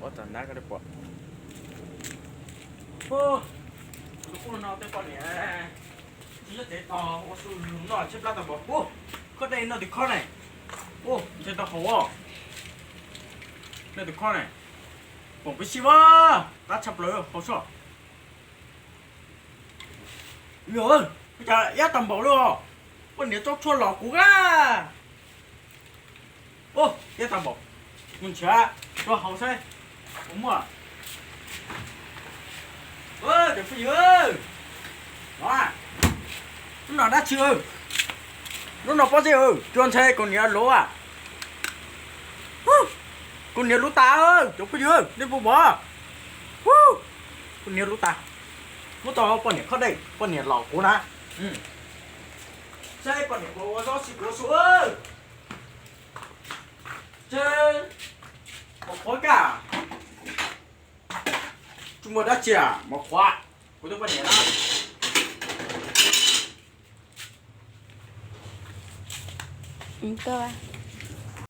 Ob tag nab koj pom. Kuv no tej poj niam tsis nyob tsev tog ua su noj tshaib plab tag npaum. Ub, khob dej noj tus khob ne. Ub, ntshe tau haus os. Noj tus khob ne. Pom peb sib vaj qab tshaj plaws haus soj. Yog, ua cas iab tag npaum li os. Poj niam txob tshuaj los kuv a. Ub, iab tag npaum. Mus nrhiav rau haus saib puas muaj. Cov phooj ywg, no, lub no dab tsi? Lub no pob zeb, cua ntxhe kuv niam luv. Kuv niam luv tas, cov phooj ywg nej puas pom? Kuv niam luv tas. Muab tau poj niam khob dej, poj niam los kuv na. Saib poj niam puas ua zaub sib kuv su. Seb, mos qhuav kaj, tsis muaj dab tsi, mos qhuav, kuv twb poj niam na.